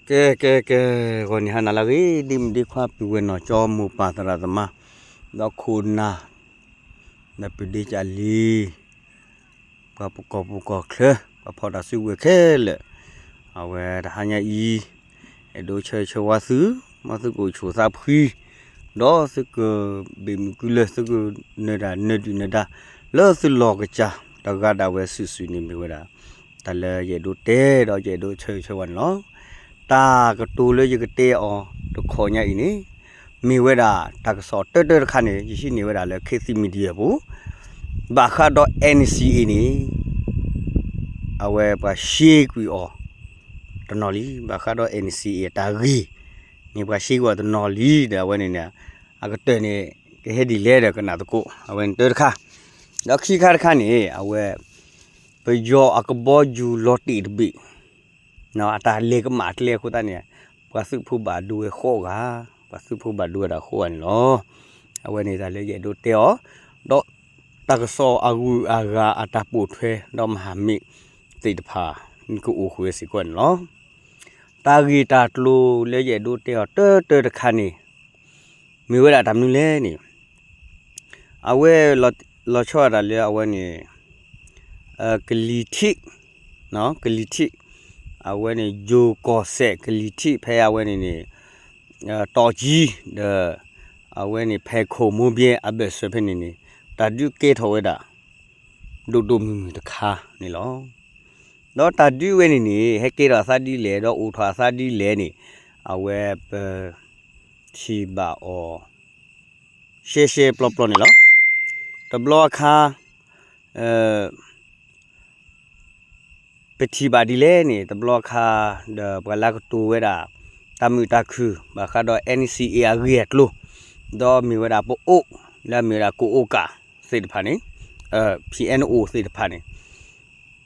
ကဲ ကဲ ကဲ, ဂီၤနံၤဟါနၤလၢအဂ့ၤ ဒ့မုၣ်ဒ့ခွါ ပုၢ်ဝဲၢ်နီၢ်ကၠီ မိၢ်ပၢ်သရၣ်သမါ ဒီးခိၣ်နၢ် ဒီးပုၢ်ဒ့ကလံၤ ပှၤပကီၢ်ပူၤကီၢ်ချၢ ပှၤဖီၣ်တၢ်စုကဝဲၤခဲလၢာ်, အဝဲတဟါညါအံၤ အဲၣ်ဒိးဆၢဂ့ၤဆၢဝါသု, မ်သုကအိၣ်ဆူၣ်သးဖှံ, ဒီးသုကဘ့ၣ်မုၢ်ကုလၢ သုကနၢၤတၢ်နၢၤဒုၣ်နၢၤဒါ လၢသုလီၢ်ကစၢ် တဂၤဒၣ်ဝဲစုာ်စုာ်န့ၣ် မ့ၢ်ဝဲဒၣ် တၢ်လၢယအဲၣ်ဒိးတဲဒီးယအဲၣ်ဒိးဆၢဂ့ၤဆၢဝါန့ၣ်လီၤ. တၢ်ကတိၤလၢယကတဲအီၤတခီညါအံၤန့ၣ် မ့ၢ်ဝဲဒၣ်တၢ်ကစီၣ်တၢတၢတခါန့ၣ် ယဟံးန့ၢ်ဝဲဒၣ်လၢ ခေတ်သစ် Media ပူၤ, ဘၣ်ဃးဒီး N C A န့ၣ် အဝဲပှၤရှဲကွံာ်အီၤတနီၤလံ, ဘၣ်ဃးဒီး N C A အတၢ်ဂ့ၢ်န့ၣ် ပှၤရှဲကွံာ်အီၤတနီၤလံ ဒီးအဝဲန့ၣ်န့ၣ် အကတၢၢ်န့ၣ် ကဟဲဒ်လဲၣ်ဒီးကနၣ်သကိး အဝဲန့ၣ်တၢတခါ, ဒီးခံခါတခါန့ၣ် အဝဲ ပယီၤအကဘီယူၤလီၤတံၢ်တဘ့ၣ် အတၢ်လဲၤကမၣ်ကျဲအဃိသတးန့ၣ် ပှၤသုးဖိဘၣ်ဒိဝဲဃိးဂၤ, ပှၤသုးဖိဘၣ်ဒိဝဲဒၣ်ဃိးဂၤန့ၣ်လီၤ. အဝဲန့ၣ်တၢ်လၢယအဲၣ်ဒိးတဲအီၤ, ဒီးတၢ်ကစီၣ်အဂုၤအဂၤအတၢ်ပိာ်ထွဲ ဒီးမဟာမိတ်သ့ၣ်တဖၣ် နကအိၣ်ဃုာ်ဝဲစ့ၢ်ကီးန့ၣ်လီၤ. တၢ်ဂ့ၢ်တၢ်ကျိၤလၢယအဲၣ်ဒိးတဲအီၤတၢတၢတခါန့ၣ် မ့ၢ်ဝဲဒၣ်တၢ်မနုၤလဲၣ်န့ၣ် အဝဲ လီၤဆီဒၣ်တၢ်လၢအဝဲန့ၣ် ကလံၤထံး, ကလံၤထံး, အဝဲန့ၣ် ယိၤကီၢ်စဲၣ်ကလံၤထံး ဖဲအဝဲန့ၣ်န့ၣ် တီၣ်ကၠံ ဒီး အဝဲန့ၣ် ဖဲခိၣ်မိဘဲအဘၢၣ်စၢၤဖဲန့ၣ်န့ၣ် တၢ်ဒုးကဲထီၣ်ဝဲဒၣ် ဒိၣ်ဒိၣ်မုၢ်မုၢ်တခါန့ၣ်လီၤ. ဒီးတၢ်ဒုးဝဲန့ၣ်န့ၣ် ဟဲကဲထီၣ်အသးဒ်လဲၣ် ဒီးအိၣ်ထီၣ်အသးဒ်လဲၣ်န့ၣ် အဝဲပ ထံၣ်ဘၣ်အီၤ ရှဲရှဲပျီပျီန့ၣ်လီၤ. တဘျီအခါ ပထံၣ်ဘၣ်ဒ်လဲၣ်န့ၣ် တဘျီအခါ ဒီးပှၤလၢကတိၤဝဲဒၣ် တၢ်မုာ်တၢ်ခုၣ် ဘၣ်ဃးဒီး N C A အဂ့ၢ်အကျိၤ ဒီးမ့ၢ်ဝဲဒၣ်ပအိၣ် လၢအမ့ၢ်ဝဲဒၣ်ကအိကၣ်သ့ၣ်တဖၣ်န့ၣ် P N O သ့ၣ်တဖၣ်န့ၣ်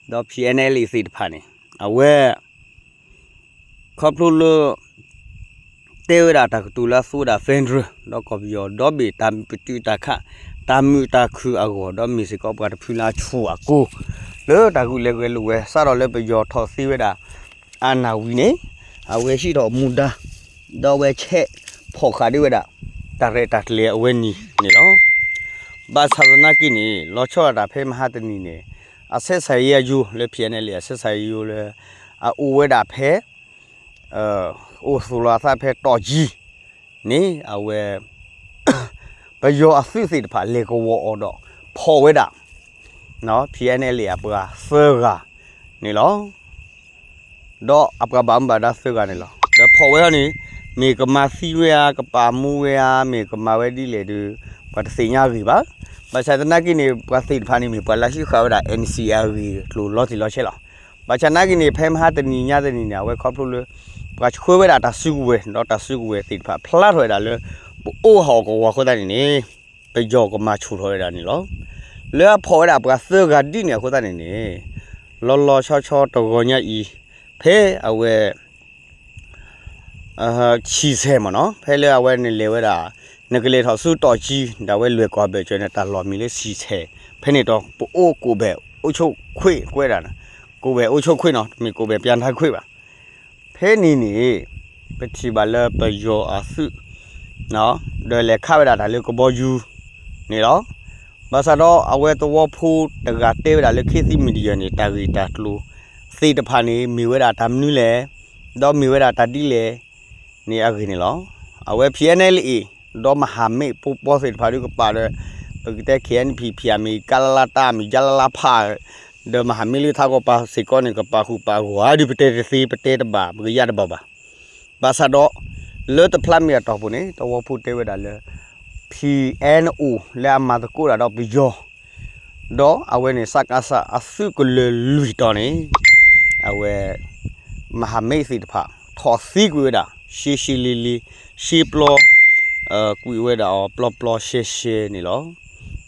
ဒီး P N L A သ့ၣ်တဖၣ်န့ၣ် အဝဲ ခီဖျိလၢ တဲဝဲဒၣ်တၢ်ကတိၤလၢအသူဝဲဒၣ် federal ဒီးကီၢ်ပယီၤ ဒီဘ့ၣ်တၢ်ပတုာ်တၢ်ခး တၢ်မုာ်တၢ်ခုၣ်အဂီၢ် ဒီးမ့ၢ်စ့ၢ်ကီးပှၤတဖုလၢအဆူၣ်အကိၢ် လၢတၢ်ဂုာ်လဲၤဂဲၤလိာ်ဝဲ စးထီၣ်လၢပယီၤထီၣ်သ့ဝဲဒၣ် အနၢ်ဝံၤန့ၣ် အဝဲဟံးထီၣ်မူဒါ ဒီးအဝဲဆဲးဖီၣ်ဃာ်ဒံးဝဲဒၣ် တၢ်ရဲၣ်တၢ်ကျဲၤအဝဲန့ၣ်န့ၣ်လီၤ. ဘၣ်ဆၣ်သနာ်က့န့ၣ် လီၤဆီဒၣ်တၢ်ဖဲမဟါတနံၤန့ၣ် အဆက်ဆံရေးရုံး လၢ P N L A အဆက်ဆံရေးရုံးလၢ အအိၣ်ဝဲဒၣ်ဖဲ အိၣ်သူၣ်လီၤအသးဖဲတီၣ်ကၠံန့ၣ် အဝဲ ပယီၤအသုးသ့ၣ်တဖၣ်လဲၤကဝီၤအီၤဒီး ဖီၣ်ဝဲဒၣ် P N L A အပှၤသၢဂၤန့ၣ်လီၤ. ဒီးအပှၤဘၣ်မူဘၣ်ဒါသၢဂၤန့ၣ်လီၤ. ဒီးဖီၣ်ဝဲအီၤန့ၣ် မ့ၢ်ကမၤသံဝဲဧါ ကပာ်မူဝဲဧါ မ့ၢ်ကမၤဝဲဒ်လဲၣ်ဒီး ပှၤတသ့ၣ်ညါအဂ့ၢ်ဘၣ်. ဘၣ်ဆၣ်သနာ်က့န့ၣ် ပှၤသ့ၣ်တဖၣ်န့ၣ်မ့ၢ်ပှၤလၢဟံးဃာ်ဝဲဒၣ် N C A အဂ့ၢ်အကျိၤလီၤတံၢ်လီၤဆဲးလီၤ. ဘၣ်ဆၣ်သနာ်က့န့ၣ် ဖဲမဟါတနံၤညါတနံၤန့ၣ် အဝဲခီဖျိလၢ ပှၤဆှၢဝဲဒၣ်တၢ်စုကဝဲၤ ဒီးတၢ်စုကဝဲၤသ့ၣ်တဖၣ် ဖျါထီၣ်ဝဲဒၣ်လၢ ပအိၣ်ဟးအီၣ်ကဝီၤအဃိသတးန့ၣ်န့ၣ် ပယီၤကမၤဆူၣ်ထီၣ်ဝဲဒၣ်န့ၣ်လီၤ. လၢအဖီၣ်ဝဲဒၣ်ပှၤသၢဂၤဒ်န့ၣ်အဃိသတးန့ၣ်န့ၣ် လီၤလီၤဆီဆီတဂီၤညါအံၤ ဖဲအဝဲ ဆံဆဲးမ့ၢ်နီၤ ဖဲလၢအဝဲန့ၣ်လဲၤဝဲဒၣ် နကလဲၤထီၣ်ဆူတီၣ်ကၠံ ဒီးအဝဲလွဲၢ်ကီၢ်ဘၢၣ်စၢၤန့ၣ် တၢ်လီၢ်မံၤလၢဆံဆဲး ဖဲန့ၣ်ဒီးပအိၣ်ကိးဘဲၣ် အိၣ်ဆိၣ်ခွ့ၣ်ကွဲးဒၣ် ကိးဘဲၣ်အိၣ်ဆိၣ်ခွ့ၣ်နီၤ တမ့ၢ်ကိးဘဲၣ်ပၠးထါခွ့ၣ်ဘၣ်. ဖဲန့ၣ်န့ၣ် ပထံၣ်ဘၣ်လၢပယီၤအသုး ဒီးလဲၤခးဝဲဒၣ်တၢ်လၢကဘီယူၤန့ၣ်လီၤ. ဘၣ်ဆၣ်ဒီးအဝဲသဝီဖိတဂၤတဲဝဲဒၣ်လၢ ခေတ်သစ် Media န့ၣ် တၢ်ဂ့ၢ်တၢ်ကျိၤသ့ၣ်တဖၣ်န့ၣ် မ့ၢ်ဝဲဒၣ်တၢ်မနုၤလဲၣ်, ဒီးမ့ၢ်ဝဲဒၣ်တၢ်ဒ်လဲၣ်န့ၣ်အဂ့ၢ်န့ၣ်လီၤ. အဝဲ P N L A ဒီးမဟာမိတ် ပပီသ့ၣ်တဖၣ်ဒုးကပာ်ဒီး ပကတဲ K N P ဖံးအမံၤ ကလလတၢ်အမံၤ ကလလဖး ဒီးမဟာမိတ်လၢထးကီၢ်ပၤစ့ၢ်ကီးန့ၣ် ကပာ်ဃုာ်ပာ်ဂီၤအါဒုး ပတဲတသ့ ပတဲတဘၣ် ပကယါတဘၣ်ဘၣ်. ဘၣ်ဆၣ်ဒီး လၢတဖျါမ့ၢ်အတီၢ်ပူၤန့ၣ် သဝီဖိတဲဝဲဒၣ်လၢ P N O လၢအမၤသကိးတၢ်ဒီးပယီၤ ဒီးအဝဲန့ၣ် စကစ အသုးကလၢၤလွံၢ်တီၤန့ၣ် အဝဲ မဟာမိတ်သ့ၣ်တဖၣ် ထီၣ်သံကွံာ်ဝဲဒၣ် ရှဲရှဲလ့လ့ ရှဲပျီ ကွံာ်ဝဲဒၣ်အီၤပျီပျီရှဲရှဲန့ၣ်လီၤ.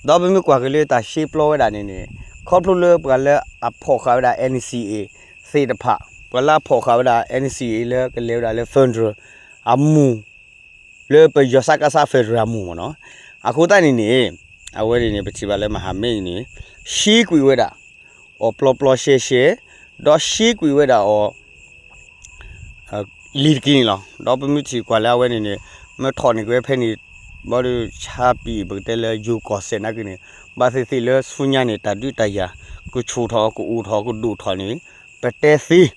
ဒီးပမ့ၢ်ကွၢ်က့ၤလၢတၢ်ရှဲပျီဝဲဒၣ်န့ၣ်န့ၣ် ခီဖျိလၢပှၤလၢအဖီၣ်ဃာ်ဝဲဒၣ် N C A သ့ၣ်တဖၣ် ပှၤလၢအဖီၣ်ဃာ်ဝဲဒၣ် N C A လၢကလဲၤဝဲဒၣ်လၢ federal အမူး လၢပယီၤ စကစ federal အမူးမ့ၢ်နီၤ. အဃိသတးန့ၣ်န့ၣ် အဝဲန့ၣ်န့ၣ် ပထံၣ်ဘၣ်လၢ မဟာမိတ် န့ၣ် ရှဲကွံာ်ဝဲဒၣ်အီၤပျီပျီရှဲရှဲ ဒီးရှဲကွံာ်ဝဲဒၣ်အီၤ လံၤတက့ၢ်န့ၣ်လီၤ. ဒီးပမ့ၢ်ထံၣ်ကွၢ်လၢအဝဲန့ၣ်န့ၣ် မ့ၢ်ထီၣ်န့ၢ်က့ၤဝဲဖဲန့ၣ် ဘၣ်ဒီးဆါပံာ်ပကတဲလၢယိၤကီၢ်စဲၣ်နာ်က့န့ၣ် ဘၣ်သ့ၣ်သ့ၣ်လၢဆူညါန့ၣ် တၢ်ဒုးတၢ်ယၤ ကဆူၣ်ထီၣ် ကအိၣ်ထီၣ် ကဒိၣ်ထီၣ်န့ၣ် ပတဲသ့ ဒီး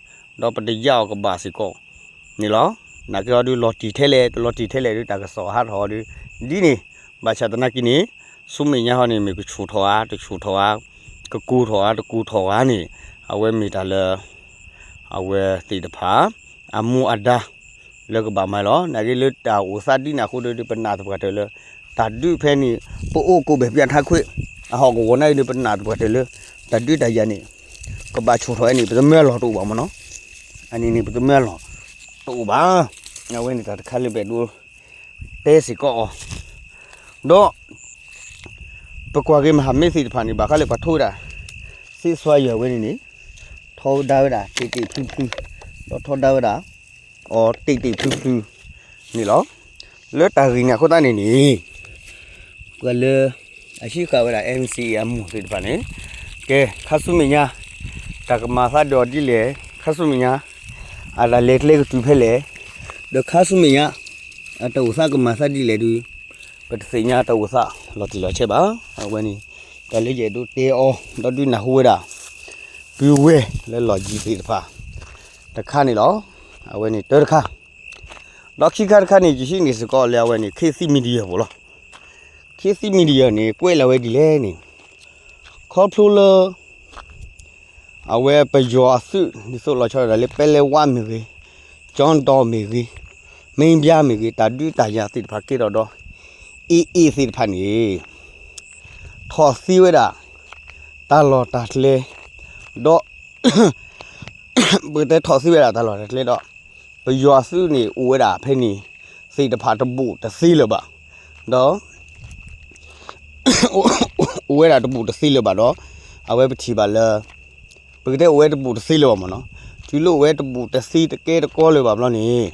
ပတယာ်အီၤကဘၣ်စ့ၢ်ကီး န့ၣ်လီၤ. နာ်က့အီၤဒုးလီၤတံၢ်ထဲလဲၣ် တလီၤတံၢ်ထဲလဲၣ်ဒုး တၢ်ကစီၣ်ဟးထီၣ်အီၤဒုး ဒ်န့ၣ် ဘၣ်ဆၣ်သနာ်က့န့ၣ် ဆူမဲာ်ညါဟီန့ၣ် မ့ၢ်ကဆူၣ်ထီၣ်ဧါ တဆူၣ်ထီၣ်ဧါ ကကိၢ်ထီၣ်ဧါ တကိၢ်ထီၣ်ဧါန့ၣ် အဝဲမ့ၢ်တၢ်လၢ အဝဲသ့ၣ်တဖၣ် အမူအဒါ လၢကဘၣ်မၤလီၤ. နာ်က့လၢတၢ်အိၣ်သးဒ်န့ၣ်အဃိဒီး ပနာ်သပှၢ်တၢၢ်လၢ တၢ်ဒုးဖဲန့ၣ် ပအိၣ်ကိးဘ့ၣ်ပျၢထါခွဲး အဟီၣ်ကဝီၤနာ်က့ဒီး ပနာ်သပှၢ်တၢၢ်လၢ တၢ်ဒုးတၢ်ယၤန့ၣ် ကဘၣ်ဆူၣ်ထီၣ်ဝဲန့ၣ် ပတမၢလီၤတအိၣ်ဘၣ်မ့ၢ်နီၤ. အန့ၣ်န့ၣ် ပတမၢလီၤတအိၣ်ဘၣ်. အဝဲန့ၣ်တၢ်တခါလၢပအဲၣ်ဒိး တဲစ့ၢ်ကီးအီၤ ဒီး ပကွၢ်က့ၤမဟာမိတ်သ့ၣ်တဖၣ်န့ၣ် ဘၣ်ဃးလၢပှၤထိဝဲဒၣ် စစ်အစိုးရဝဲန့ၣ်န့ၣ် ထီဒါဝဲဒၣ် တ့ၢ်တ့ၢ်ဖျုဖျု ဒီးထီဒါဝဲဒၣ် အီၤတ့ၢ်တ့ၢ်ဖျုဖျုန့ၣ်လီၤ. လၢတၢ်ဂ့ၢ်န့ၣ်အဃိသတးန့ၣ်န့ၣ် ပှၤလၢ အဟံးဃာ်ဝဲဒၣ် NCA အမူးသ့ၣ်တဖၣ်န့ၣ် ကဲ ခါဆူမဲာ်ညါ တၢ်ကမၤသးဒီးဒ်လဲၣ် ခါဆူမဲာ်ညါ အတၢ်လဲၤကျဲကတုၤဖဲလဲၣ် ဒီးခါဆူမဲာ်ညါ အတၢ်အိၣ်သးကမၤသးဒ်လဲၣ်ဒုး ပတသ့ၣ်ညါတၢ်အိၣ်သးလီၤတံၢ်လီၤဆဲးဘၣ်. အဝဲန့ၣ် တၢ်လၢယအဲၣ်ဒိးတဲအီၤ ဒီးဒုးနၢ်ဟူဝဲဒၣ် ပုၢ်ဝဲၢ်လၢလီၢ်ယံၤသ့ၣ်တဖၣ် တခါန့ၣ်လီၤ. အဝဲန့ၣ်တၢ်တခါ ဒီးခံခါတခါန့ၣ် ယဟံးန့ၢ်စ့ၢ်ကီးလၢအဝဲန့ၣ် ခေတ်သစ် Media ပူၤလီၤ. ခေတ်သစ် Media န့ၣ် ကွဲးလီၤဝဲဒ်လဲၣ်န့ၣ် ခီဖျိလၢ အဝဲပယီၤအသုး ဒ်သိးလီၤဆီဒၣ်တၢ်လၢ ပဲလဲဝါမ့ၢ်ဂ့ၤ, ကၠီတီမ့ၢ်ဂ့ၤ, မ့ၢ်ဘျါမ့ၢ်ဂ့ၤ, တၢ်ဒုးတၢ်ယၤသ့ၣ်တဖၣ်ကဲထီၣ်ဒီး AA သ့ၣ်တဖၣ်န့ၣ် ထီၣ်သံဝဲဒၣ် တၢ်လီၢ်တၢ်ကျဲ ဒီး ပကတဲထီၣ်သံဝဲဒၣ်တၢ်လီၢ်တၢ်ကျဲဒီး ပယီၤအသုးန့ၣ် အိၣ်ဝဲဒၣ်ဖဲန့ၣ် သ့ၣ်တဖၣ်တဘူးတသ့လၢၤဘၣ်, ဒီး အိၣ်ဝဲဒၣ်တဘူးတသ့လၢၤဘၣ်ဒီး အဝဲပထံၣ်ဘၣ်လၢ ပကတဲအိၣ်ဝဲတဘူးတသ့လၢၤဘၣ်မ့ၢ်နီၤ, တုၤလၢအိၣ်ဝဲတဘူးတသ့တကဲတကီလၢၤဘၣ်ဘျီန့ၣ်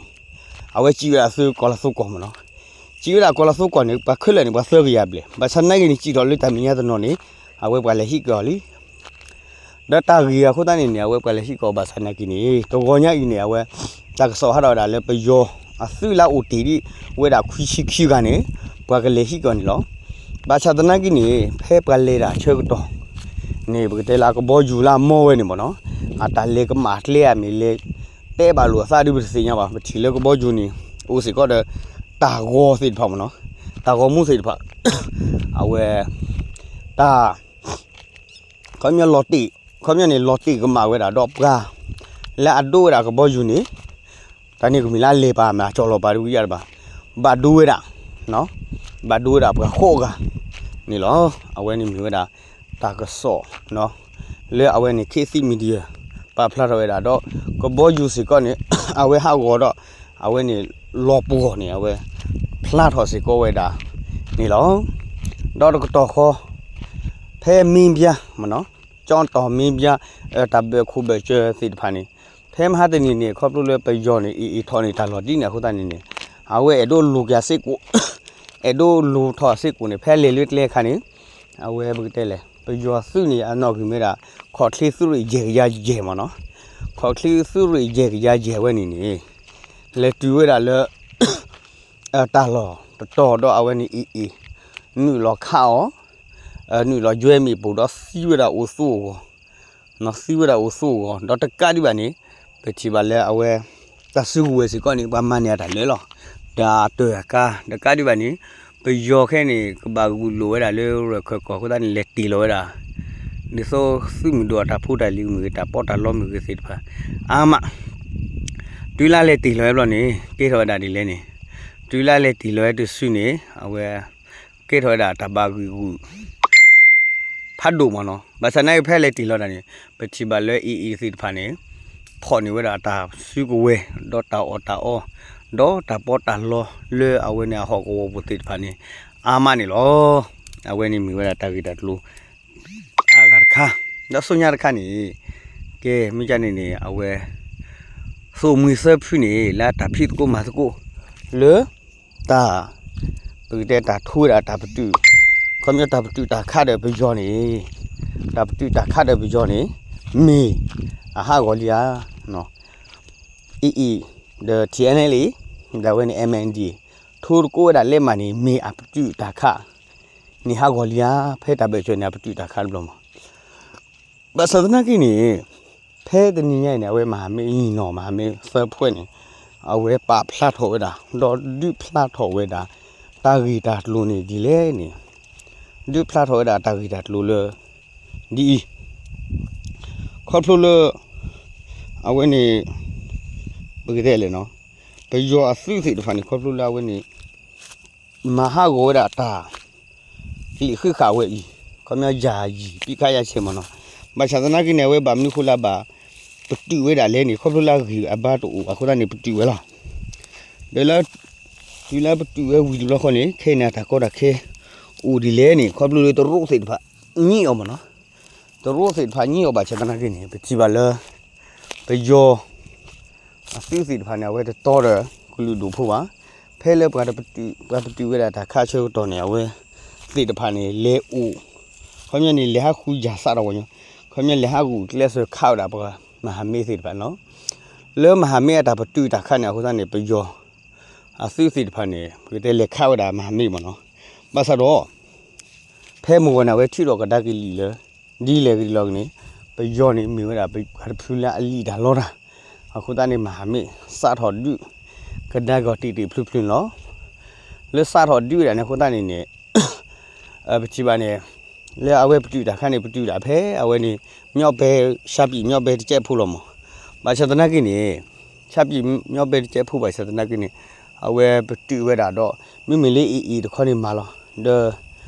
အဝဲစံးဝဲဒၣ်သုကီၢ်လီၤသိကီၢ်မ့ၢ်နီၤ, စံးဝဲဒၣ်ကီၢ်လီၤသိကီၢ်န့ၣ် ပှၤခဲလၢာ်န့ၣ် ပှၤသၢကယၤဘျဲၣ်, ဘၣ်ဆၣ်နာ်က့န့ၣ် စံးထီၣ်လၢတၢ်မဲာ်ညါတနီၤန့ၣ် အဝဲပှၤလဲၤဟံးက့ၤအီၤလံ ဒီးတၢ်ဂ့ၢ်အဃိသတးန့ၣ်န့ၣ် အဝဲပှၤလဲၤဟံးက့ၤအီၤဘၣ်ဆၣ်နာ်က့န့ၣ် တဂီၤညါအံၤန့ၣ် အဝဲ တၢ်ကစီၣ်ဟးထီၣ်ဝဲဒၣ်လၢပယီၤအသုးလၢအအိၣ်တ့ၢ်ဒံးဝဲဒၣ်ခွံဆံခံဂၤန့ၣ် ပှၤကလဲၤဟံးက့ၤအီၤန့ၣ်လီၤ. ဘၣ်ဆၣ်သနာ်က့န့ၣ် ဖဲပှၤလဲၤဒၣ်ဆၢကတီၢ်န့ၣ် ပကတဲလၢကဘီယူၤလၢအမီဝဲန့ၣ်မ့ၢ်နီၤ, အတၢ်လဲၤကမၣ်ကျဲဧါမ့ၢ်လဲၤတဲဘၣ်လိာ်အသးဒုးပတသ့ၣ်ညါဘၣ်, ပထံၣ်လၢကဘီယူၤန့ၣ် အိၣ်စ့ၢ်ကီးဒီး တၢ်ဂီၤသ့ၣ်တဖၣ်မ့ၢ်နီၤ, တၢ်ဂီၤမူသ့ၣ်တဖၣ် အဝဲ တၢ် ခီပညီလီၤတ့ၢ်, ခီပညီန့ၣ် လီၤတ့ၢ်ကမၣ်ဝဲဒၣ်ဒီးပှၤ လၢအဒိဝဲဒၣ်ကဘီယူၤန့ၣ်, တၢ်န့ၣ်ကမ့ၢ်လၢအလဲၤပာ်မ့ၢ်အကၠီၣ်လီၤပာ်တဝံၤယါတဘၣ်, ဘၣ်ဒိဝဲဒၣ်, ဘၣ်ဒိဝဲဒၣ်ပှၤဃိးဂၤန့ၣ်လီၤ. အဝဲန့ၣ်မ့ၢ်ဝဲဒၣ် တၢ်ကစီၣ် လၢအဝဲန့ၣ် ခေတ်သစ် Media ပာ်ဖျါထီၣ်ဝဲဒၣ်ဒီး ကဘီယူၤစ့ၢ်ကီးန့ၣ် အဝဲဟးဂီၤဒီး အဝဲန့ၣ် လီၤပှီၢ်န့ၣ် အဝဲ ဖျါထီၣ်စ့ၢ်ကီးဝဲဒၣ်န့ၣ်လီၤ. ဒီးတကတီၢ်ဃီ ဖဲမ့ၢ်ဘျါမ့ၢ်နီၤ, ကၠီတီၢ်မ့ၢ်ဘျါ တၢ်ဘၢၣ်ခိၣ်ဘၢၣ်စၢၤသ့ၣ်တဖၣ်န့ၣ် ဖဲမဟါတနံၤန့ၣ် ခီဖျိလၢပယီၤန့ၣ် အ့ၣ်အ့ၣ်ထီၣ်န့ၣ် တၢ်လီၢ်ဒ်န့ၣ်အဃိသတးန့ၣ်န့ၣ် အဝဲအဲၣ်ဒိးလူၤက့ၤစ့ၢ်ကီး အဲၣ်ဒိးလူၤထီၣ်စ့ၢ်ကီးန့ၣ် ဖဲလဲၤလၢကျဲအခါန့ၣ် အဝဲပကတဲလဲၣ် ပယီၤသုးန့ၣ် အနီၣ်ဂံၢ်မ့ၢ်ဒၣ် ခီၣ်ချ့သုးရ့ၣ်ယဲၢ်ကယၤယဲၢ်မ့ၢ်နီၤ, ခီၣ်ချ့သုးရ့ၣ်ယဲၢ်ကယၤယဲၢ်ဝဲန့ၣ်န့ၣ် လဲၤတုၤဝဲဒၣ်လၢ တၢ်လီၢ်တတီၤဒီးအဝဲန့ၣ်အ့ၣ်အ့ၣ် နုာ်လီၤခးအီၤ, နုာ်လီၤယွဲမ့ၣ်ပိၢ်ဒီးသံဝဲဒၣ်အိၣ်သူအဂီၢ် သံဝဲဒၣ်အိၣ်သူအဂီၢ် ဒီးတကးဒံးဘၣ်န့ၣ် ပထံၣ်ဘၣ်လၢအဝဲ တၢ်စုကဝဲၤစ့ၢ်ကီးန့ၣ် ပှၤမၤန့ၢ်အတၢ်လၢလီၤ. ဒီးတၢ်ကါ တကးဒံးဘၣ်န့ၣ် ပယီၤခဲန့ၣ် ကဘၣ်ဂုာ်လိာ်ဝဲဒၣ်လၢရၢၢ်ခၢၣ်ကီၢ်အဃိသတးန့ၣ် လဲၤတ့ၢ်လီၤဝဲဒၣ် ဒ်သိးသုးမုၢ်ဒိၣ်အတၢ်ဖိတၢ်လံၤမ့ၢ်ဂ့ၤ တၢ်ပီးတၢ်လီမ့ၢ်ဂ့ၤသ့ၣ်တဖၣ် အါမး တုၤလၢလဲၤတ့ၢ်လီၤဝဲဘျီန့ၣ် ကဲထီၣ်ဝဲဒၣ်ဒ်လဲၣ်န့ၣ် တုၤလၢလဲၤတ့ၢ်လီၤဝဲတစုန့ၣ် အဝဲ ကဲထီၣ်ဝဲဒၣ်တၢ်ဘၣ်ဂံာ်ဂူာ် ဖးဒိၣ်မ့ၢ်နီၤ. ဘၣ်ဆၣ်နာ်က့ဖဲလဲၤတ့ၢ်လီၤတၢ်န့ၣ် ပထံၣ်ဘၣ်လၢအ့ၣ်အ့ၣ်သ့ၣ်တဖၣ်န့ၣ် ဖီၣ်န့ၢ်ဝဲဒၣ်တၢ်စုကဝဲၤ ဒီးတၢ်အီၣ်တၢ်အီ ဒီးတၢ်ပီးတၢ်လီလၢအဝဲန့ၣ်အဟီၣ်ကဝီၤပူၤသ့ၣ်တဖၣ်န့ၣ် အါမးန့ၣ်လီၤ. အဝဲန့ၣ်မ့ၢ်ဝဲဒၣ်တၢ်ဂ့ၢ်တၢ်ကျိၤ အဂၤတခါ ဒီးဆူညါတခါန့ၣ် ကဲ မ့ၢ်ကန့ၣ်န့ၣ် အဝဲ သိၣ်မှံၤသၢဖုန့ၣ် လၢတၢ်ဖံးသကိးမၤသကိး လၢ တၢ် ပကတဲတၢ်ထိဝဲဒၣ်တၢ်ပတုာ် ခီပညီတၢ်ပတုာ်တၢ်ခးဒီးပယီၤန့ၣ် တၢ်ပတုာ်တၢ်ခးဒီးပယီၤန့ၣ် မ့ၢ် အဟးဂီၤလံဧါ အ့ၣ်အ့ၣ် ဒီး ထံၣ်အဲၣ်နဲၣ်လံ, ဒီးအဝဲန့ၣ် MNDAA ထိတကိးဝဲဒၣ်လဲးမးန့ၣ် မ့ၢ်အပတုာ်တၢ်ခးန့ၣ် ဟးဂီၤလံဧါ, ဖဲတၢ်ဘၢၣ်စၢၤန့ၣ် အပတုာ်တၢ်ခးတဘျီမး. ဘၣ်ဆၣ်သနာ်က့န့ၣ် ဖဲတနံၤညါအံၤန့ၣ် အဝဲမၤမ့ၢ်အံၤနီၤ မၤမ့ၢ်သၢဖှဲၣ်န့ၣ် အဝဲပာ်ဖျါထီၣ်ဝဲဒၣ် ဒီးဒုးဖျါထီၣ်ဝဲဒၣ် တၢ်ဂ့ၢ်တၢ်ကျိၤန့ၣ်ဒ်လဲၣ်န့ၣ်, ဒုးဖျါထီၣ်ဝဲဒၣ်တၢ်ဂ့ၢ်တၢ်ကျိၤလၢ ဒ်အံၤ, ခီဖျိလၢ အဝဲန့ၣ် ပကတဲလဲၣ်နီၤ, ပယီၤအသုးသ့ၣ်တဖၣ်န့ၣ် ခီဖျိလၢအဝဲန့ၣ် မၤဟးဂီၤဝဲဒၣ်တၢ် ကလံၤဃံးဃာ်ဝဲအံၤ, ခီပညီယၤယံာ် ပံခါယၤဆဲးမ့ၢ်နီၤ, ဘၣ်ဆၣ်သနာ်က့န့ၣ် အဝဲဘၣ်မနုၤဃိလၢဘၣ် ပတုာ်ဝဲဒၣ်လဲၣ်န့ၣ် ခီဖျိလၢအဂံၢ်အဘါတအိၣ်အဃိသတးန့ၣ် ပတုာ်ဝဲလီၤ. ဒီးလၢ တုၤလၢပတုာ်ဝဲဝံၤတဘျီဃီန့ၣ် ခဲအံၤန့ၣ် အတၢ်ကီတၢ်ခဲ အိၣ်ဒ်လဲၣ်န့ၣ် ခီဖျိလၢတရူးသ့ၣ်တဖၣ် ညံအီၤမ့ၢ်နီၤ, တရူးသ့ၣ်တဖၣ်ညံအီၤဘၣ်ဆၣ်သနာ်က့န့ၣ် ပထံၣ်ဘၣ်လၢ ပယီၤ အသုးသ့ၣ်တဖၣ်န့ၣ် အဝဲတတီဒီးကလုာ်ဒူၣ်ဖိဘၣ်. ဖဲလၢပှၤတပတုာ် ပှၤပတုာ်ဝဲဒၣ်တၢ်ခးဆၢကတီၢ်န့ၣ် အဝဲသ့ၣ်တဖၣ်န့ၣ် လဲၤအိၣ်, ခီပညီန့ၣ် လဲၤဟးဃုယၤစးထီၣ်ဝဲညီ, ခီပညီလဲၤဟးဂုာ်ကျဲးစၢးခးဝဲဒၣ်ပှၤမဟာမိတ်သ့ၣ်တဖၣ်န့ၣ်လီၤ. လၢမဟာမိတ်အတၢ်ပတုာ်တၢ်ခးန့ၣ် အဃိသတးန့ၣ် ပယီၤအသုးသ့ၣ်တဖၣ်န့ၣ် ပကတဲလဲၤခးဝဲဒၣ်မဟာမိတ်မ့ၢ်နီၤ. ဘၣ်ဆၣ်ဒီး ဖဲမုၢ်ဂီၤန့ၣ် အဝဲထုးထီၣ်ကဒါက့ၤလံာ်လၢ ဒ်လဲၣ်ဂ့ၤလီၤက့ၤန့ၣ် ပယီၤန့ၣ်မ့ၢ်ဝဲဒၣ်ပှၤတဖုလၢအလံၣ်တၢ်လီတၢ်, အဃိသတးန့ၣ် မဟာမိတ် စးထီၣ်ဒုးကဒါက့ၤအီၤတ့ၢ်တ့ၢ်ဖျုးဖျုးန့ၣ်လီၤ. လၢစးထီၣ်ဒုးဝဲဒၣ်န့ၣ်အဃိသတးန့ၣ်န့ၣ် ပထံၣ်ဘၣ်န့ၣ် လၢအဝဲပတုာ်တၢ်ခါန့ၣ် ပတုာ်ဒၣ်ဖဲအဝဲန့ၣ် မြောက်ပိုင်း ရှမ်းပြည်မြောက်ပိုင်းတကဲးဖိလီၤမး. ဘၣ်ဆၣ်သနာ်က့န့ၣ် ရှမ်းပြည်မြောက်ပိုင်းတကဲးဖိ ဘၣ်ဆၣ်သနာ်က့န့ၣ် အဝဲပတုာ်ဝဲဒၣ်ဒီး မ့မ့ၢ်လၢ AA တခီန့ၣ်မၤလီၤ, ဒီး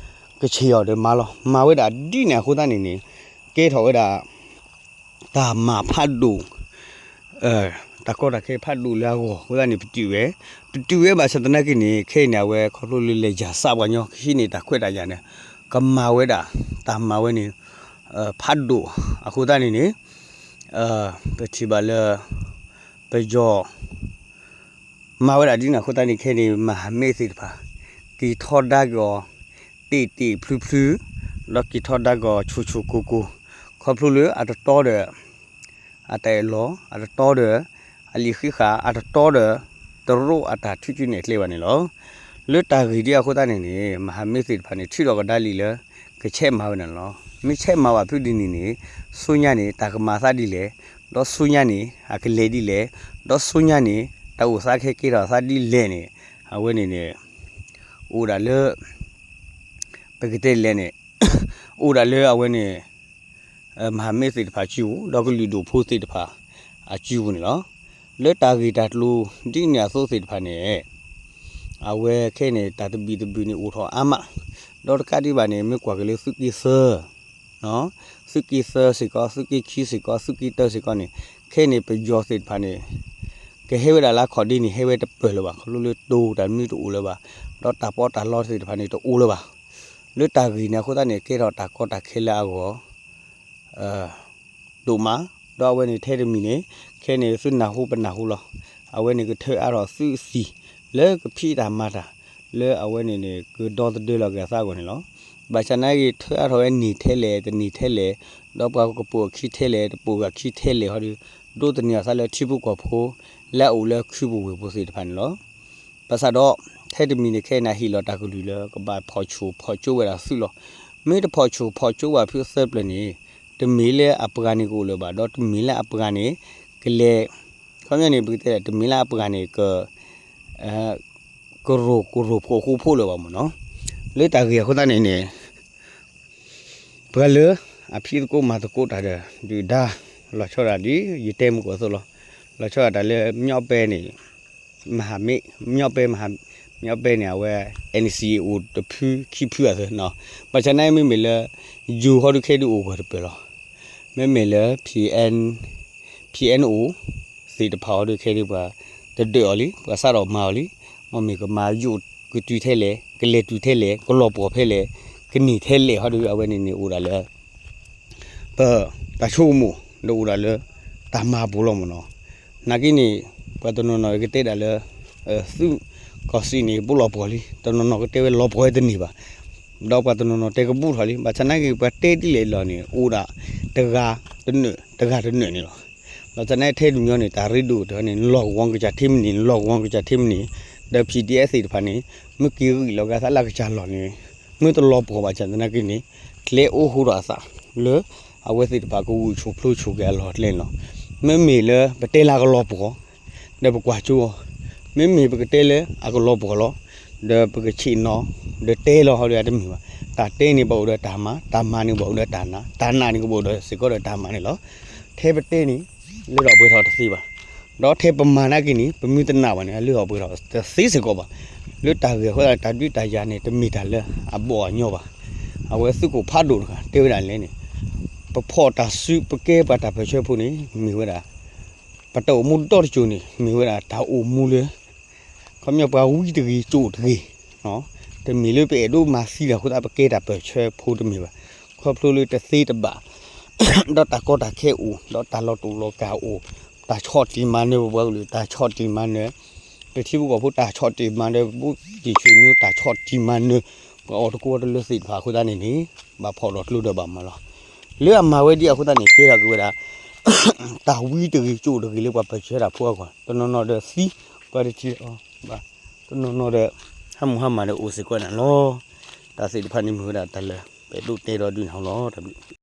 ကချ့ၣ်အီၤဒီးမၤလီၤ, မၤဝဲဒၣ်ဒ်န့ၣ်အဃိသတးန့ၣ်န့ၣ် ကဲထီၣ်ဝဲဒၣ် တၢ်မၤဖးဒိၣ် တၢ်ကီတၢ်ခဲဖးဒိၣ်လၢအဂီၢ်အဃိသတးန့ၣ် ပတုာ်ဝဲ, ပတုာ်ဝဲဘၣ်ဆၣ်သနာ်က့န့ၣ် ခဲအံၤန့ၣ် အဝဲခီဖျိလၢလဲၤယၤစးပှၤညီ ကဟံးန့ၢ်တၢ်ခွဲးတၢ်ယာ်န့ၣ် ကမၤဝဲဒၣ် တၢ်မၤဝဲန့ၣ် ဖးဒိၣ်အဃိသတးန့ၣ်န့ၣ် ပထံၣ်ဘၣ်လၢ ပယီၤ မၤဝဲဒၣ်ဒ်န့ၣ်အဃိသတးန့ၣ် ခဲအံၤန့ၣ် မဟာမိတ်သ့ၣ်တဖၣ် က့ၤထီဒါက့ၤအီၤ တ့ၢ်တ့ၢ်ဖျုးဖျုး, ဒီးက့ၤထီဒါက့ၤအီၤဆူၣ်ဆူၣ်ကိၢ်ကိၢ်, ခီဖျိလၢအတတီဒီး အတၢ်အဲၣ်လီၤ, အတတီဒီး အလံာ်ဃံးဃာ်, အတတီဒီး တရူးအတၢ်ထုးစုနဲၣ်ကျဲဘၣ်န့ၣ်လီၤ. လၢတၢ်ဂ့ၢ်ဒ်အဃိသတးန့ၣ်န့ၣ် မဟာမိတ်သ့ၣ်တဖၣ်န့ၣ် ထုးထီၣ်ကဒါလံာ်လၢ ကဆဲးမၤဝဲဒၣ်န့ၣ်လီၤ. မ့ၢ်ဆဲးမၤဘၣ်ဖုဒ်န့ၣ်န့ၣ် ဆူညါန့ၣ် တၢ်ကမၤသးဒ်လဲၣ်, ဒီးဆူညါန့ၣ် အကလဲၤဒ်လဲၣ်, ဒီးဆူညါန့ၣ် တၢ်အိၣ်သးခဲကဲထီၣ်သးဒ်လဲၣ်န့ၣ် အဝဲန့ၣ်န့ၣ် အိၣ်ဒၣ်လၢ ပကတဲလဲၣ်န့ၣ် အိၣ်ဒၣ်လၢအဝဲန့ၣ် မဟာမိတ်သ့ၣ်တဖၣ်အစုပူၤ ဒီးကလုာ်ဒူၣ်ဖိသ့ၣ်တဖၣ်အစုပူၤန့ၣ်လီၤ. လၢတၢ်ဂ့ၢ်တၢ်ကျိၤဒ်န့ၣ်အသိးသ့ၣ်တဖၣ်န့ၣ် အဝဲခဲအံၤန့ၣ် တၢ်တဘံၣ်တဘုၣ်န့ၣ်အိၣ်ထီၣ်အါမး, ဒီးတကးဒံးဘၣ်န့ၣ် မ့ၢ်ကွၢ်က့ၤလၢသုးက့သၢ သုးက့သၢစ့ၢ်ကီး သုးက့ခံစ့ၢ်ကီး သုးက့တၢစ့ၢ်ကီးန့ၣ် ခဲအံၤန့ၣ် ပယီၤသ့ၣ်တဖၣ်န့ၣ် ကဟဲဝဲဒၣ်လၢအခီၣ်ဒ့န့ၣ် ဟဲဝဲတပၢၢ်လၢၤဘၣ်, ခီဖျိလၢတိၤတၢ်မနုၤတအိၣ်လၢၤဘၣ်, ဒီးတၢ်ပီးတၢ်လီသ့ၣ်တဖၣ်န့ၣ်တအိၣ်လၢၤဘၣ်. လၢတၢ်ဂ့ၢ်န့ၣ်အဃိသတးန့ၣ် ကဲထီၣ်တၢ်ကီတၢ်ခဲလၢအဂီၢ် ဒိၣ်မး, ဒီးအဝဲန့ၣ်ထဲတမံၤန့ၣ် ခဲအံၤန့ၣ် သုနၢ်ဟူပနၢ်ဟူလီၤ. အဝဲန့ၣ်ကထၢအါထီၣ်သုးသံၣ် လၢကဖံးတၢ်မၤတၢ် လၢအဝဲန့ၣ်န့ၣ် ကဒီသဒၢလီၤက့ၤအသးအဂီၢ်န့ၣ်လီၤ. ဘၣ်ဆၣ်နာ်က့ ထၢအါထီၣ်ဝဲန့ၢ်ထဲလဲၣ် တန့ၢ်ထဲလဲၣ်, ဒီးပှၤကပိာ်အခံထဲလဲၣ် တပိာ်ဂၤခံထဲလဲၣ်ဟီဒီး ဒိးသန့ၤအသးလၢထံဖိကီၢ်ဖိ လၢအအိၣ်လၢခုပူၤဝ့ၢ်ပူၤသ့ၣ်တဖၣ်န့ၣ်လီၤ. ဘၣ်ဆၣ်ဒီး ထဲတမံၤန့ၣ် ခဲအံၤန့ၣ် ဟ့ၣ်လီၤတၢ်ကလုၢ်လၢကဘၣ်ဖီၣ်ဆူၣ်ဖီၣ်ကၠိဝဲဒၣ်သုးလီၤ. မ့ၢ်တဖီၣ်ဆူၣ်ဖီၣ်ကၠိဘၣ်ဖုသၢပျၢၤန့ၣ် တမ့ၢ်လၢအပှၤန့ၣ်ကအိၣ်လၢၤဘၣ်, ဒီးတမ့ၢ်လၢအပှၤန့ၣ် ကလဲၤ ခီပညီန့ၣ် ပကတဲ တမ့ၢ်လၢအပှၤန့ၣ် က ကရိၢ်ကရိၢ်ဖိးဃိဖိးလၢၤဘၣ်မ့ၢ်နီၤ. လၢတၢ်ဂ့ၢ်အဃိသတးန့ၣ်န့ၣ် ပှၤလၢအဖံးသကိးမၤသကိးတၢ်ဒီး ဒုၣ်ဒါ လီၤဆီဒၣ်တၢ်ဒ် ယတဲမုၢ်ကီၢ်သိးလီၤ. လီၤဆီဒၣ်တၢ်လၢ မြောက်ပိုင်းန့ၣ် မဟာမိတ် မြောက်ပိုင်း မဟာ မြောက်ပိုင်းန့ၣ် အဝဲ NCA အိၣ်တဖုခံဖုအသိးနီၤ. ဘၣ်ဆၣ်နာ်က့မ့မ့ၢ်လၢ ယိၤဟီဒုးခဲဒုးအိၣ်ဂၢၢ်တပၢၢ်လီၤ. မ့မ့ၢ်လၢ PN PNO သ့ၣ်တဖၣ်ဟီဒုးခဲဒုး ပှၤတဒၢးအီၤလံ, ပှၤစးထီၣ်မၤအီၤလံ. မ့မ့ၢ်ကမၤယိာ်ကတုၤထဲလဲၣ်, ကလဲၤတုၤထဲလဲၣ်, ကလီၤပှီၢ်ဖဲလဲၣ်, ကန့ၢ်ထဲလဲၣ်ဟီဒုး အဝဲန့ၣ်န့ၣ်အိၣ်ဒၣ်လၢ ပတၢ်ဆိကမိၣ်ဒီးအိၣ်ဒၣ်လၢ တၢ်မၤပူၤလီၤမ့ၢ်နီၤ. နာ်က့န့ၣ် ပှၤတနီၤနီၤကတဲဒၣ်လၢ သုးကီၢ်စံးန့ၣ် ပလီၤပှီၢ်လံ, တနီၤနီၤကတဲဝဲလီၤပှီၢ်ဝဲတန့ၢ်ဘၣ်. ဒီးပှၤတနီၤနီၤတဲကဘူၣ်ထီၣ်လံ. ဘၣ်ဆၣ်နာ်က့ ပှၤတဲဒ်လဲၣ်လီၤန့ၣ် အိၣ်ဒၣ်တဂၤတနၢၤ တဂၤတနၢၤန့ၣ်လီၤ. ပ ဒီးသနာ်က့ထဲတမံၤန့ၣ် တၢ်ရ့ဒိၣ်တခါန့ၣ် နလီၢ်ကဝီၤကစၢ်ထံမနံၤ နလီၢ်ကဝီၤကစၢ်ထံမနံၤ, ဒီး ပီၣ်ဒံၣ်အဲၣ်သ့ၣ်တဖၣ်န့ၣ် မ့ၢ်က့ၤဂံၢ်လီၤက့ၤသးလၢကစၢ်လီၢ်န့ၣ် မ့ၢ်တလီၤပှီၢ်ဘၣ်ဆၣ် သနာ်က့န့ၣ် ကျဲအိၣ်ဟူဒီးအသး လၢအဝဲသ့ၣ်တဖၣ်ကဂုာ်ဆူၣ်ဖျိဆူၣ်က့ၤအလီၢ်ကျဲန့ၣ်လီၤ. မ့မ့ၢ်လၢပတဲလၢအကလီၤပှီၢ် ဒီးပကွၢ်ကၠိအီၤ, မ့မ့ၢ်ပကတဲလၢအကလီၤပှီၢ်လီၤ, ဒီးပကဆ့ၣ်နီၤ ဒီးတဲလီၤဟီဒီးတမ့ၢ်ဘၣ်. တၢ်တဲန့ၣ်ဘၣ်အိၣ်ဒီးတၢ်မၤ, တၢ်မၤန့ၣ်ဘၣ်အိၣ်ဒီးတၢ်နာ်, တၢ်နာ်န့ၣ်ကဘၣ်အိၣ်ဒီးစ့ၢ်ကီးဒီးတၢ်မၤန့ၣ်လီၤ. ထဲပတဲန့ၣ် လၢထီၣ်ပှဲၤထီၣ်တသ့ဘၣ်. ဒီးထဲပမၤနာ်က့န့ၣ် ပမ့ၢ်တနာ်ဘၣ်န့ၣ် အလၢထီၣ်ပှဲၤထီၣ်တသ့စ့ၢ်ကီးဘၣ်. လၢတၢ်ဂ့ၢ်အဃိသတး တၢ်ဒုးတၢ်ယၤန့ၣ် တမ့ၢ်တၢ်လၢအဘီၣ်အညီဘၣ်. အဝဲသုးခိၣ်ဖးဒိၣ်တဂၤ တဲဝဲဒၣ်လဲၣ်န့ၣ် ပဖီၣ်တၢ်စု ပကဲပှၤတၢ်ပၢၢ်ဆၢဖိန့ၣ် မ့ၢ်ဝဲဒၣ် ပတၢ်အိၣ်မူဒီတစိၤန့ၣ် မ့ၢ်ဝဲဒၣ်တၢ်အိၣ်မူလၢ ခီပညီပှၤဝံတဂ့ၤ ကၠိၣ်တဂ့ၤ, တမ့ၢ်လၢပအဲၣ်ဒိးမၤသံတၢ်အဃိသတး ပကဲတၢ်ပၢၢ်ဆၢဖိတမ့ၢ်ဘၣ်. ခီဖျိလၢတသ့တဘၣ် ဒီးတၢ်ကီတၢ်ခဲအိၣ် ဒီးတၢ်လီၤတိၢ်လီၤကၢ်အိၣ်, တၢ်ဆီၣ်တံၢ်မၤနၢၤပပှၤကလုာ် တၢ်ဆီၣ်တံၢ်မၤနၢၤ ပထံဖိကီၢ်ဖိ တၢ်ဆီၣ်တံၢ်မၤနၢၤ ပဘူၣ်ကံၢ်ဆွေမျိုး တၢ်ဆီၣ်တံၢ်မၤနၢၤ ပှၤအီၣ်တကူအီတလၢသ့ၣ်တဖၣ်အဃိသတးန့ၣ်န့ၣ် ဘၣ်ဖီၣ်ဒီးကျိဒီးဘၣ်မၤလီၤ. လၢအမၤဝဲဒ်အဃိသတးန့ၣ် ကဲထီၣ်က့ၤဝဲဒၣ် တၢ်ဝံတဂ့ၤ ကၠိၣ်တဂ့ၤလၢပှၤပၢၢ်ဆၢတၢ်ဖိအဂီၢ် တနီၤနီၤဒီးသံ ပှၤတထံၣ်အီၤဘၣ်, တနီၤနီၤဒီး ဟါမၢ်ဟါမၢ်ဒီးအိၣ်စ့ၢ်ကီးန့ၣ်လီၤ. တၢ်သ့ၣ်တဖၣ်န့ၣ်မ့ၢ်ဝဲဒၣ်တၢ်လၢ ပအဲၣ်ဒိးတဲဒီးဒုးန့ၣ်လီၤ. တၢ်ဘျုး